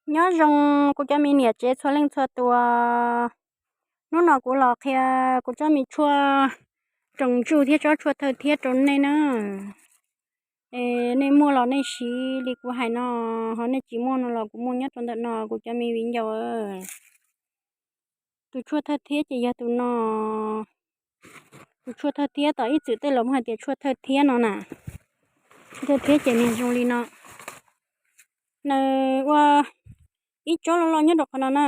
Nyob zoo kuv cov me niam tsev txhua leej txhua tus. Hnub no kuv los qhia kuv tsob me tshuaj roos ntsuj thiab tsob tshuaj thawj thiab rau nej na. Es nej muaj los nej siv li kuv hais no, ho nej tsis muaj no los kuv muaj nyob rau ntawm no kuv cov me viv ncaus. Tus tshuaj thawj thiab ces yog tus no. Tus tshuaj thawj thiab, tom ib txwm tej laus muaj hais tias tshuaj thawj thiab no na. Tshuaj thawj thiab ces nws zoo li no. Nws ua ib tsob loj loj nyob rau qhov no na.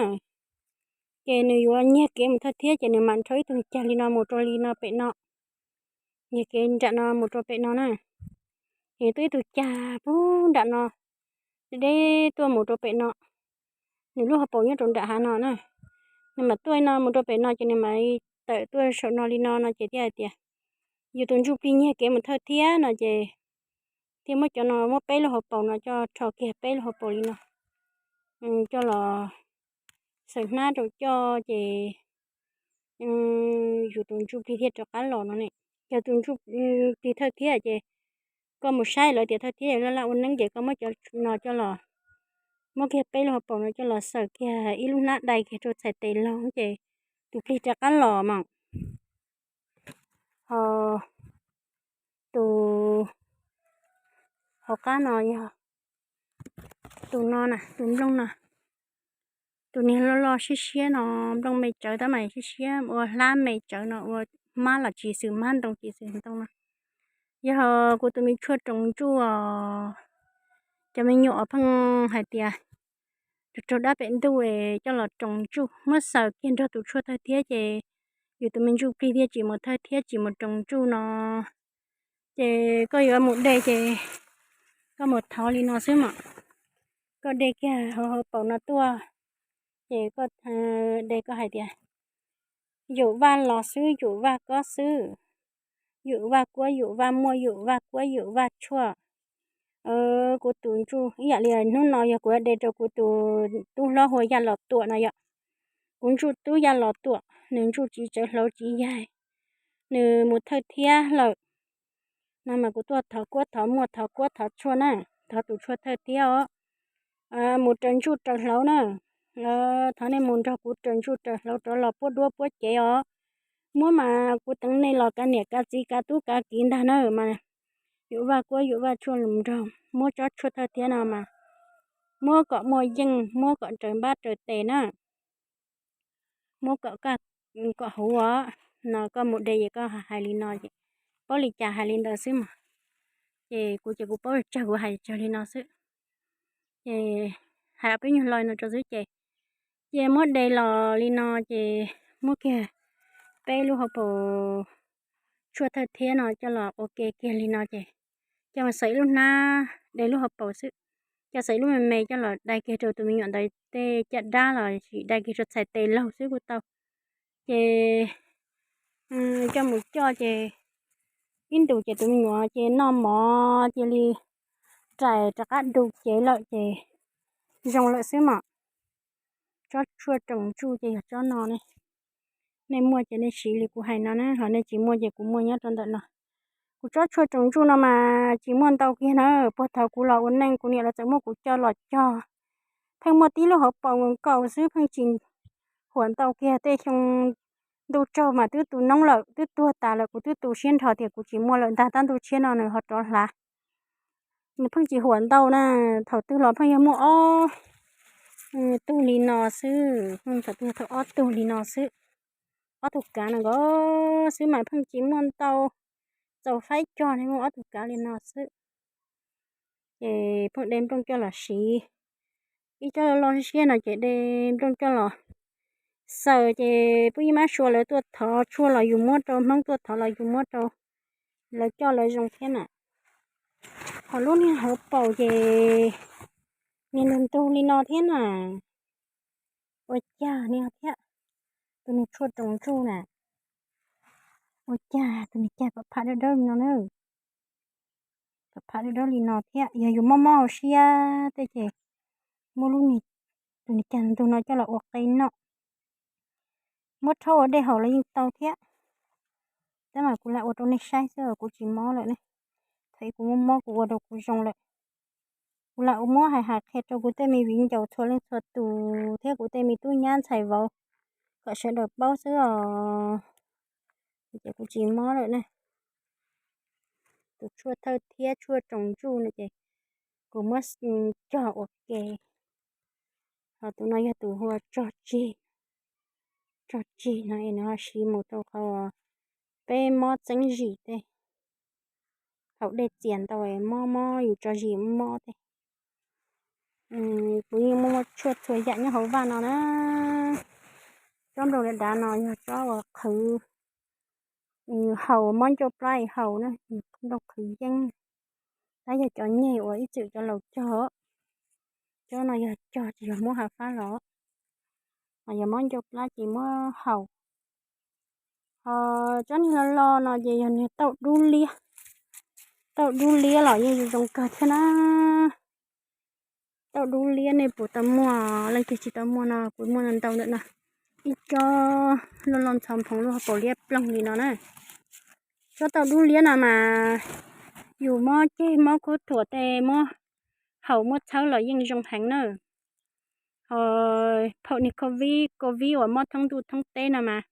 Ces nws yuav nyiag kev mus thawj thiab ces nws mam nrhau ib tug cag li no mus rau li no pem no. Nyiag kev nram no mus rau pem no na. Nws tuaj ib tug cag pub nram no, deb tuaj mus rau pem no. Nws lub hauv paus nyob rau nram hav no na. Nws mam tuaj no mus rau pem no ces nws mam tawm tuaj saum no li no no ces thiaj hais tias yus tus ntsuj plig nyiag kev mus thawj thiab no ces thiaj muab cov no muab peb lub hauv paus no coj rho kiag peb lub hauv paus li no, coj los xaws hnab rau coj ces yus tus ntsuj plig thiaj rov qab los no ne. Yog tus ntsuj plig thawj thiab ces koj mus saib lawv tias thawj thiab laj laj ua neeb ces koj muab cov no coj los, muab kiag peb lub hauv paus no coj los xaws kiag ib lub hnab dai kiag rau txhais tes laug ces tus plig rov qab los mas. Ho tus hauv qab no yog tus no na, tus nplooj no. Tus niag loj loj siab siab no, nplooj me tsawv tab mas siab siab, ua hlab me tsawv no, ua mab los tsis xwm mab, ntoo tsis xwm ntoo no. Yog kuv tus me tshuaj roos ntsuj os. Cov me nyuam pheej hais tias raug dab pem ntuj es coj los roos ntsuj, muab xaws kiag nrog tus tshuaj thawj thiab ces yus tus me ntsuj plig thiaj tsis mus thawj thiab tsis mus roos ntsuj no. Ces koj yuav mus de ces koj mus thov li no xwb mas. Koj de kiag hauv hauv paus no tuaj, ces koj de koj hais tias yum vaj los xwb, yum vaj kob xwb, yum vaj kuab yum vaj muaj, yum vaj kuab yum vaj tshuaj. Kuv tus ntsuj ib yam li hnub no yog kuv de rau kuv tus tub hlob hu ua Yaj Los Tuam no yom. Kuv ntsuj tub Yaj Los Tuam, nws ntsuj tsis tsawv hlauv tsis yaig, nws mus thawj thiab lawm. No mas kuv tuaj thov kuab thov muaj, thov kuab thov tshuaj na, thov tus tshuaj thawj thiab os. Mus raws ntsuj raws hlauv na, thov nej mus nrog kuv raws ntsuj raws hlauv rov los puab duab puab cev os. Muab mas kuv teev nej los kav niam kav txiv kav tub kav kiv ntag na mas. Yum vaj kuab yum vaj tshuaj los nrog, muab tsob tshuaj thawj thiab no mas muab kom muaj yeej, muab kom raws npab raws tes na. Muab kom kaj kom huv os. No koj mus de es koj hais li no, paub li cas hais li ntawd xwb mas. Ces kuv ces kuv paub tsawg kuv hais tsawg li no xwb. Ces hais ob peb nyuag lo no rau xwb ces, ces muab de los li no ces muab kiag peb lub hauv paus tshuaj thawj thiab no coj los ua ke kiag li no ces coj mus xaws ib lub hnab de lub hauv paus xwb. Coj xaws ib lub me me coj los dai kiag rau tus me nyuam ntawd tej caj dab los sis dai kiag rau txhais tes laug xwb kuj tau. Ces coj mus coj ces ib ntus ces tus me nyuam ces noj mov cia li rais rov qab du cev lawm ces zoo lawm xwb mas. Tsob tshuaj roos ntsuj ces yog tsob no ne. Nej muaj ces nej siv li kuv hais no na, ho nej tsis muaj ces kuv muaj nyob rau ntawm no. Kuv tsob tshuaj roos ntsuj no mas tsis muaj ntau kiag na, puag thaum kuv los ua neej kuv niam lawv txawm muab kuv coj los cog, pheej muaj tib lub hauv paus nkaus xwb, pheej tsis huam ntau kiag. Tej xyoo ntuj tsaug mas twb tu noob lawm, twb tuag tas lawm, kuv twb tu siab nrho tias kuv tsis muaj lawm ntag, tab ntuj tshiab no nws ho rov hlav. Nws pheej tsis huam ntau na, thaum twg los pheej yog muaj ob tug li no xwb, thaum twg thaum ob tug li no xwb. Ob tug kav no nkaus xwb mas pheej tsis muaj ntau, txaus faib cog ne, muaj ob tug kav li no xwb. Ces pheej de nplooj coj los siv, ib tsob loj loj siab no ces de nplooj coj los xaws ces pheej ib mab sua lawv tuaj thov tshuaj los yus muab rau, Hmoob tuaj thov los yus muab rau, lawv coj lawv zoo thiab na. Ho lub niag hauv paus ces niag ntug ntug li no thiab na. Ua cas niag thiab, tus niag tshuaj roos ntsuj na, ua cas tus niag cag pom pham dawb dawb li no na. Pom pham dawb dawb li no thiab, yog yus mob mob hauv siab tej ces muab lub niag, tus niag cag ntug no coj los ua qe noj. Muab rhaub ua dej haus los yeej tau thiab. Tab mas kuv lam ua rau nej saib xwb, kuv tsis mob lawm ne. Thaum kuv mob mob kuv ua rau kuv zoo lawm. Kuv lam ua muab hais hais qhia rau kuv tej me viv ncaus txhua leej txhua tus thiab kuv tej me tub nyab ntxhais vauv kom sawv daws paub xwb os. Ces kuv tsis mob lawm ne. Tus tshuaj thawj thiab tshuaj tsoos ntsuj no ces kuv muab cog ua ke. Ho tus no yog tus hu ua tsog tsig, tsog tsig no es nws ho siv mus rau qhov peb mob txeeb zis tej, haus dej txias ntau mob mob yus tso zis mob tej. Kuv yeej muaj tshuaj txhua yam nyob hauv vaj no na. Tsob nplooj dav dav no yog tsob uas qhwv, haus mob ncauj plab haus na, nplooj qhwv yeeb. Tab yog cov nyeg uas ib txwm cov laus cog, tsob no yog cog tsis yog muab hav fab los, yog mob ncauj plab ces muab haus. Ho tsob niag lo lo no ces yog niag tauj dub liab. Tauj dub liab los yeej zoo kawg thiab na. Tauj dub liab nej puas tau muaj? Leej twg tsis tau muaj no kuv muaj ntau ntawm no. Ib tsob loj loj ntxhov nphoo lub hauv paus liab ploog li no na. Tsob tauj dub liab no mas yus mob ceg mob khuab thuam tej muab haus muab txhawb los yeej zoo heev na. Ho phaum niag covid, covid uas mob thoob ntuj thoob teb no mas,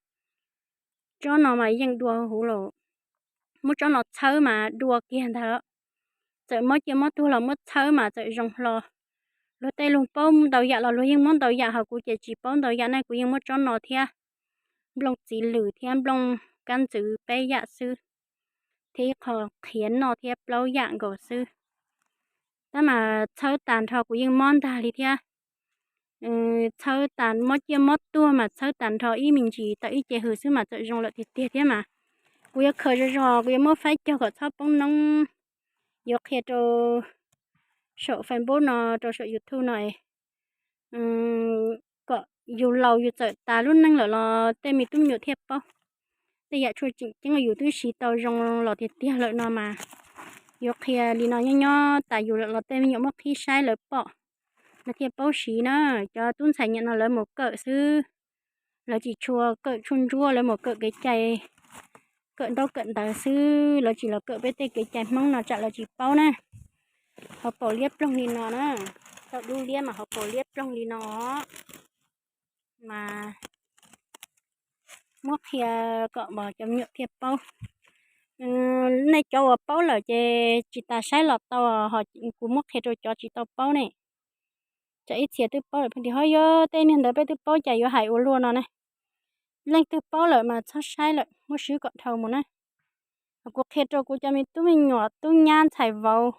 tsob no mas yeej dua huv lawm. Muab tsob no txhawb mas dua kiag ntag. Txawm mob ciaj mob tuag los muab txhawb mas txawm zoo hlo. Luag tej luag paub ntau yam los luag yeej muab ntau yam, ho kuv ces tsis paub ntau yam ne, kuv yeej muab tsob no thiab nplooj txiv lwm thiab nplooj kab ntxwv peb yam xwb, thiab ib qho qhiav noj thiab plaub yam nkaus xwb. Tab mas txhawb tas nrho kuv yeej mob ntag li thiab. Txhawb tas mob ciaj mob tuag mas txhawb tas nrho ib me ntsis tawm ib ce hws xwb mas txawm zoo lawm tiag tiag thiab mas. Kuv yuav khaws zog zog, kuv yuav muab faib cog kom txhob poob noob. Yuav qhia rau saum Facebook no, rau saum YouTube no kom yus laus yus txawm tas lub neej lawm los tej me tub me nyuam thiaj paub. Tej yam tshuaj tseem ceeb yus twb siv tau zoo los tiag tiag lawm no mas, yuav qhia li no nyob nyob tas yus lawm los tej me nyuam muab qhib saib lawv pom, lawv thiaj paub siv na. Cov tub ntxhais nyuam no lawv mus kawm xwb, lawv tsis tshua kawm tshuaj ntsuab, lawv mus kawm kev cai, kawm ntaub kawm ntawv xwb, lawv tsis los kawm peb tej kev cai Hmoob no tsam lawv tsis paub na. Hauv paus liab ploog li no na, tauj dub liab mas hauv paus liab ploog li no mas muab qhia kom cov me nyuam thiaj paub. Nej cov uas paub lawm ces tsis tas saib los tau, ho kuv muab qhia rau cov tsis tau paub ne. Tsam ib txhia twb paub lawm pheej tias ho yog tej niag ntawd peb twb paub cas yuav hais ua luaj no ne. Leej twg paub lawm mas txhob saib lawm, muab swb kom dhau mus na. Kuv qhia rau kuv cov me tub me nyuam tub nyab ntxhais vauv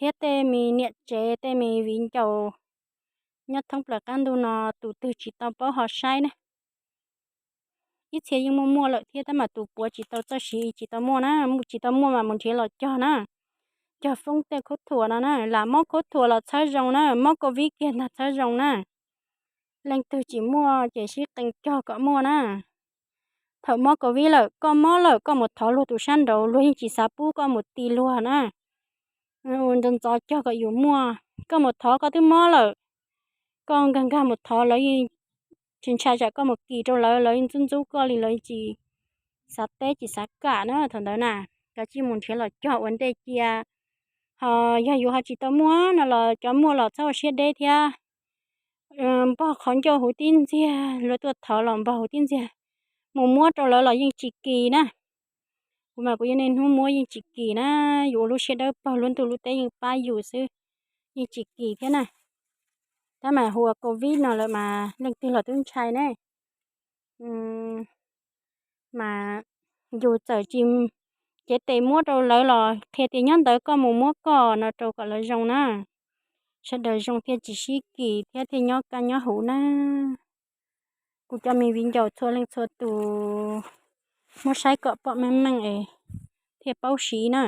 thiab tej me niam tsev tej me viv ncaus nyob thoob plaws qab ntuj no, tus twg tsis tau paub ho saib na. Ib txhia yeej muaj muaj lawm thiab tab mas tus puav tsis tau txawj siv tsis tau muaj na, tsis tau muaj mas mus nrhiav los cog na. Cog foob tej khaub thuas no na, lam mob khaub thuas los txhawb zoo na, mob covid kiag ntag txhawb zoo na. Leej twg tsis muaj ces sib qee cog kom muaj na. Thaum mob covid lawm, koj mob lawm koj mus thov luag tus sab nraud, luag yeej tsis xav pub koj mus ti luag na. Ntxov ntxov cog kom yus muaj, koj mus thov koj twb mob lawm, koj nkag nkag mus thov lawv yeej tsis ntshai tsam koj mus kis rau lawv, lawv yeej ntxub ntxub koj li, lawv tsis xav teb tsis xav kam na thaum ntawd na. Kav tsij mus nrhiav los cog ua ntej cia. Ho yog yus ho tsis tau muaj no los cov muaj los txhob ua siab deb thiab. Npog qhov ncauj huv tib ntxiag, luag tuaj thov los npog huv tib ntxiag, mus muab rau lawv los yeej tsis kis na. Kuv mas kuv yeej niaj hnub muab yeej tsis kis na, yus ua lub siab dawb paug, lub ntuj lub teb yeej pab yus xwb, yeej tsis kis thiab na. Tab mas hu ua covid no lawm mas leej twg los twb ntshai ne. Mas yus txawm tsis cev tes muab rau lawv los qhia tias nyob ntawd koj mus muab koj no rau kom lawv zoo na. Sawv daws zoo thiaj tsis sib kis thiab thiaj nyob kaj nyob huv na. Kuv cov me viv ncaus txhua leej txhua tus, muab saib kom pom meej meej es thiaj paub siv na.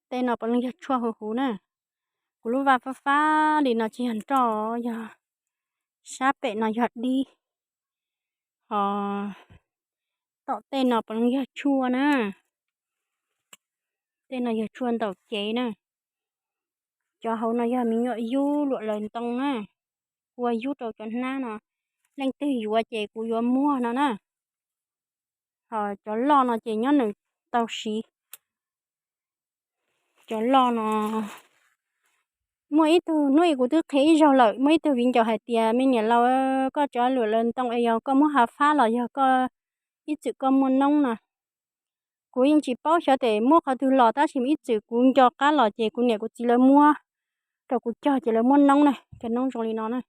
Tej no puav leej yog tshuaj huv huv na. Kuv lub vaj fab fab li no tsis yog nroj, yog sab pem no yog dib. Ho tom tej no puav leej yog tshuaj na. Tej no yog tshuaj ntaus cev na. Cov hauv no yog me nyuam yub luam laws ntoo na, ua yub rau cov hnab no. Leej twg yuav ces kuv yuav muag no na. Ho cov loj no ces nyob nws tau siv. cov loj no. Muaj ib tug, hnub ib kuv twb qhia ib zaug lawm, muaj ib tug viv ncaus hais tias, me niam laus, koj cov lwm lawv ntoo es yog koj muab hav fab los yog koj ib txwm koj muaj noob na. Kuv yeej tsis paub xyov tes muab qhov twg los, tab sis ib txwm kuv nco qab los ces kuv niam kuv txiv lawv muab rau kuv cog ces lawv muab noob na, cov noob zoo li no na.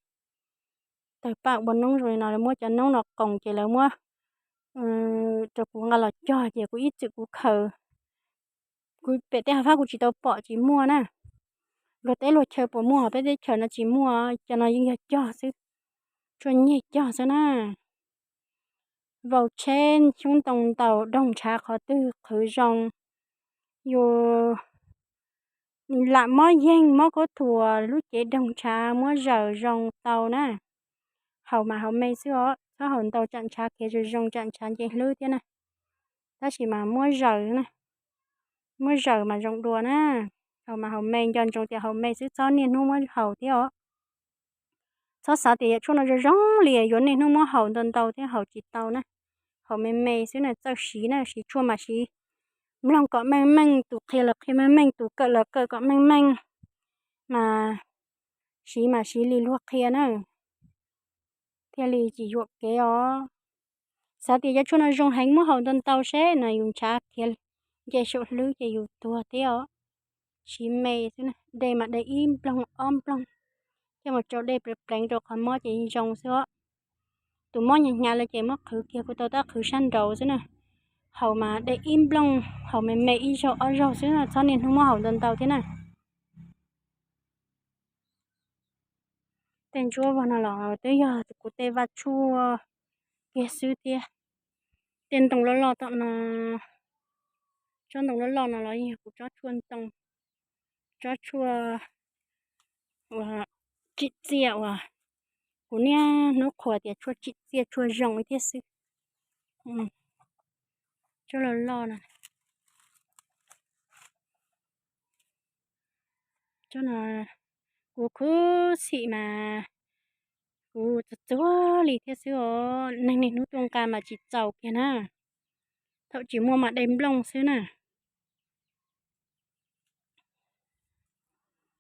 Tawg paj ua noob zoo li no, lawv muab cov noob no qoos ces lawv muab rau kuv nqa los cog ces kuv ib txwm kuv khaws. Kuv pem tej hav fab kuv tsis tau pom, tsis muaj na. Luag teb luag chaw puas muaj, peb teb chaws no tsis muaj, cov no yeej yog cog xwb, tshuaj nyeg cog xwb na. Vau tsheb xyoob ntoo ntaus doog ntshav qhov twg qhwv zoo. Yus lam mob yeeg mob khaub thuas lub cev doog ntshav muab zaws zoo tau na. Haus mas haus me xwb os, txhob haus ntau tsam ntshav khiav zoo zoo tsam ntshav nce hlwb thiab na. Tab sis mas muab zaws na, muab zaws mas zoo dua na. Haus mas haus me, nco ntsoov tias haus me xwb, txhob niaj hnub muab haus thiab os. Txhob xav tias yam tshuaj no zoo zoo li yuav niaj hnub muab haus ntau ntau thiab, haus tsis tau na. Haus me me xwb na, txawj siv na, siv tshuaj mas siv mloog kom meej meej, tus qhia los qhia meej meej, tus kawm los kawm kom meej meej, mas siv mas siv li luag qhia na, thiaj li tsis yuam kev os. Xav tias cov tshuaj no zoo heev, muab haus ntau ntau seb no yus ntshav khiav nce saum hlwb ces yus tuag thiab os. Siv me xwb na, de mas de ib nploog ob nploog, coj mus tsau dej pleev pleev rau qhov mob ces zoo xwb os. Tus mob hnyav hnyav lawm ces muab qhwv kiag, kuv tau tab qhwv sab nraud xwb na. Haus mas de ib nplooj, haus me me ib zaug ob zaug xwb na, txhob niaj hnub muab haus ntau ntau thiab na. Tej ntsuab vog no los twb yog kuv tej vaj tshuaj kiag xwb thiab. Tej ntoo loj loj tom no, tsob ntoo loj loj no los yog kuv tsob tshuaj ntoo, tsob tshuaj uas tsim txiaj uas kuv niaj hnub qhuas tias tshuaj tsim txiaj tshuaj zoo thiab xwb. Tsob loj loj no, tsob no kuv khuv xim mas kuv txuag txuag li thiab xwb os. Neeg niaj hnub tuaj nqa mas tsis txaus kiag na, thaum tsis muaj mas de nplooj xwb na.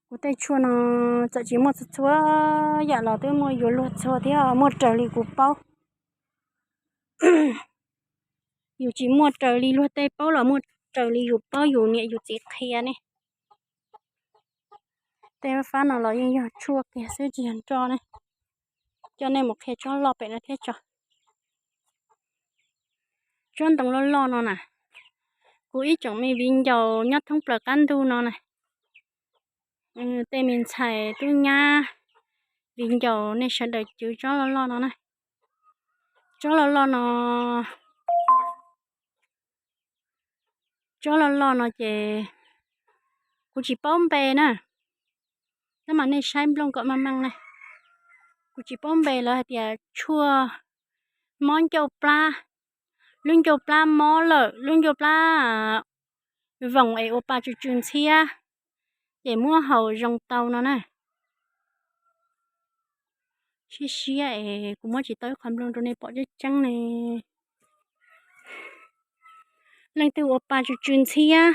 Kuv tej tshuaj no txawm tsis muaj txhua txhua yam los twb muaj yuav luag txhua thiab, muaj raws li kuv paub. Yus tsis muaj raws li luag tej paub los muaj raws li yus paub yus niam yus txiv qhia ne. Tej fab no los yeej yog tshuaj kiag xwb tsis yog nroj ne. Coj nej mus qhia tsob loj pem no thiab tso. Tsob ntoo loj loj no na, kuv ib tsoom me viv ncaus nyob thoob plaws qab ntug no na, tej me ntxhais tub nyab viv ncaus nej sawv daws cwv tsob loj loj no na. Tsob loj loj no, tsob loj loj no ces kuv tsis paub npe na, tab mas nej saib nplooj kom meej meej na. Kuv tsis paub npe, lawv hais tias tshuaj mob ncauj plab, lub ncauj plab mob lawm, lub ncauj plab voos es ua pa tsw tsw ntxhiab, ces muab haus zoo tau no na. Siab siab es kuv muab tsis tau ib qho nplooj rau nej pom tseeb tseeb ne. Leej twg ua pa tsw tsw ntxhiab,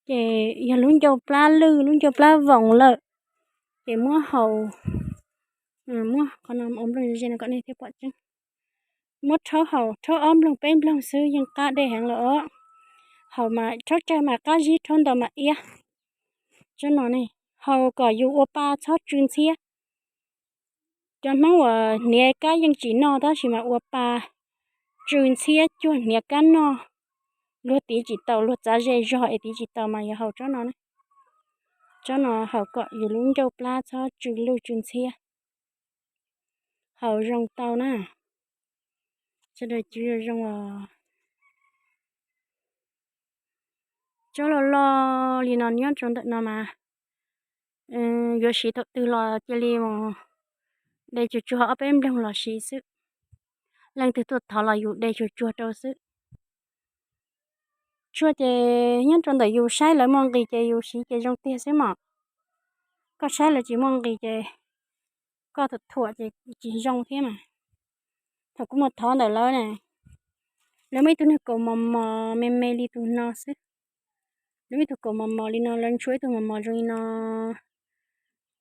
ces yog lub ncauj plab lwj, lub ncauj plab voos lawm, ces muab haus, muab qhov no ua nplooj ze no kom nej thiaj pom tseeb. Muab rhaub haus, rhaub ob nploog peb nploog xwb yeej qab dej heev lawm os. Haus mas rhaub tsawg mas qab zib, rhaub ntau mas iab. Tsob no ne, haus kom yus ua pa txhob tsw ntxhiab. Cov Hmoob uas hniav kab yeej tsis noj tab sis mas ua pa tsw ntxhiab cuag hniav kab noj. Luag tiv tsis tau, luag txav ze zog es tiv tsis tau mas yog haus tsob no na. Tsob no haus kom yus lub ncauj plab txhob tsw lwj tsw ntxhiab. Haus zoo tau na. Sawv daws cwv zoo os. Tsob loj loj li no nyob rau ntawm no mas yuav siv thaum twg los cia li mus de tsuag tsuag ob peb nploog los siv xwb. Leej twg tuaj thov los yus de tsuag tsuag rau xwb. Tshuaj ces nyob rau ntawm yus saib lawv muaj nqis ces yus siv ces zoo tiag xwb mas. Koj saib lawv tsis muaj nqis ces koj thuam thuam ces tsis zoo thiab mas. Thaum kuv mus thov ntawm lawv na, lawv muaj ib tug niag kaus mos mos me me li tus no xwb. Lub ib tug kaus mos mos li no, lawv ntshua ib tug mos mos zoo li no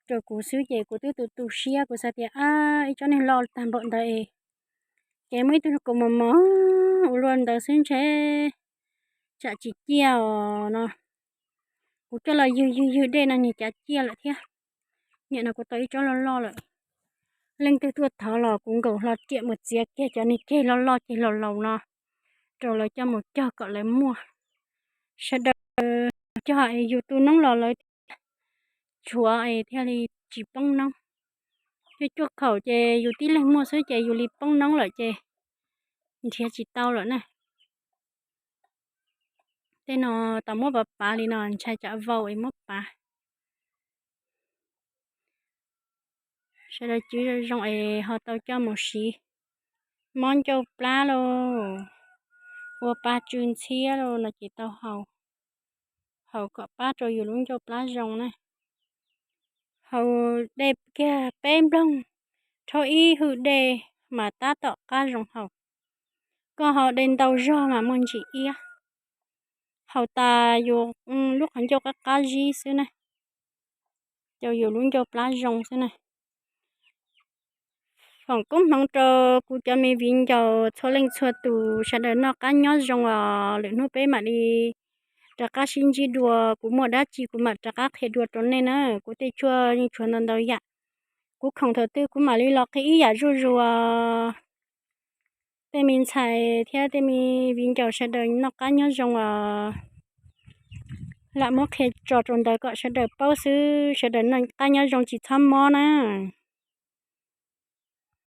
rau kuv xwb ces kuv twb tu tu siab, kuv xav tias ab, ib tsob neeg loj tag npaum ntawd es, ces muaj ib tug kaus mos mos ua luaj ntawd xwb ntshe tsam tsis ciaj os no. Kuv coj los ywg ywg ywg dej no niag cav ciaj lawm thiab. Niam no kuv tau ib tsob loj loj lawm. Leej twg tuaj thov los kuv nkaum hlo riam mus txiav kiag cov niag ceg loj loj ceg laus laus no rau lawv coj mus cog kom lawv muaj. Sawv daws cog es yus tu noob los lawv tshuav es thiaj li tsis poob noob. Cuaj cuaj khaum ces yus tib leeg muaj xwb ces yus li poob noob lawm ces nrhiav tsis tau lawm na. Tej no tau muab pav pav li no ntshai tsam vau es muab pav. Sawv daws cov zoo es ho tau coj mus siv, mob ncauj plab lauj, ua pa tsw ntxhiab lauj no ces tau haus, haus kom pab rau yus lub ncauj plab zoo na. Haus dej kiag peb nplooj, rhaub ib hwj dej mas tab tom qab zoo haus. Koj haus dej ntau zog mas muaj ntsim iab. Haus tas yus lub qhov ncauj qab qab zib xwb na, ces yus lub ncauj plab zoo xwb na. Foom koob hmoov rau kuv cov me viv ncaus txhua leej txhua tus, sawv daws noj qab nyob zoo os. Lwm hnub peb mam li rov qab sib ntsib dua, kuv muaj dab tsi kuv mam rov qab qhia dua rau nej na. Kuv tej tshuaj yeej tshuav ntau ntau yam, kuv khoom thaum twg kuv mam li los qhia ib yam zuj zus. Tej me ntxhais thiab tej me viv ncaus sawv daws noj qab nyob zoo os. Lam muab qhia tso rau ntawd kom sawv daws paub xwb, sawv daws noj qab nyob zoo tsis txhob mob na.